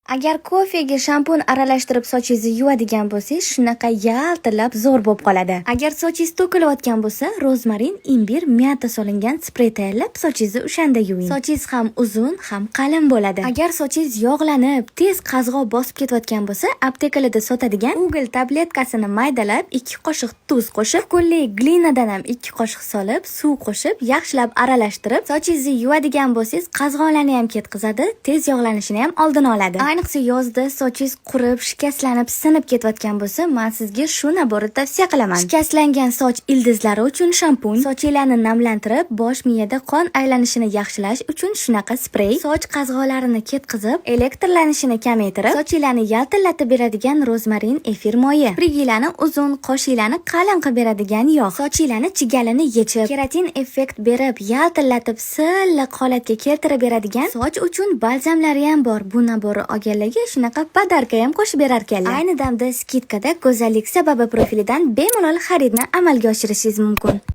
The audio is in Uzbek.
Agar kofega shampun aralashtirib sochingizni yuvadigan bo'lsangiz, shunaqa yaltillab zo'r bo'lib qoladi. Agar sochingiz to'kilayotgan bo'lsa, rozmarin, imbir, мята solingan sprey tayyorlab, sochingizni o'shanda yuving. Sochingiz ham uzun, ham qalin bo'ladi. Agar sochingiz yog'lanib, tez qazg'oq bosib ketayotgan bo'lsa, aptekalarda sotadigan уголь tabletkasini maydalab, 2 qoshiq tuz qo'shib, kukunli глина dan ham 2 qoshiq solib, suv qo'shib, yaxshilab aralashtirib, sochingizni yuvadigan bo'lsangiz, qazg'onlarni ham ketqizadi, tez yog'lanishini ham oldini oladi. Ayniqsa yozda sochingiz qurib, shikastlanib, sinib ketayotgan bo'lsa, men sizga shu набор ni tavsiya qilaman. Shikastlangan soch ildizlari uchun shampun, sochinglarni namlantirib, bosh miyada qon aylanishini yaxshilash uchun shunaqa sprey, soch qazg'onlarini ketqizib, elektrlanishini kamaytirib, sochinglarni yaltillatib beradigan rozmarin efir moyi, kipriginglarni uzun, qoshinglarni qalin qilib beradigan yog', sochinglarni chigalini yechib, keratin effekt berib, yaltillatib, silliq holatga keltirib beradigan soch uchun balzamlari ham bor. Bu набор ni olganlarga shunaqa подарка ham qo'shib berar ekanlar. Ayni damda скидка da Go'zallik sababi profilidan bemalol xaridni amalga oshirishingiz mumkin.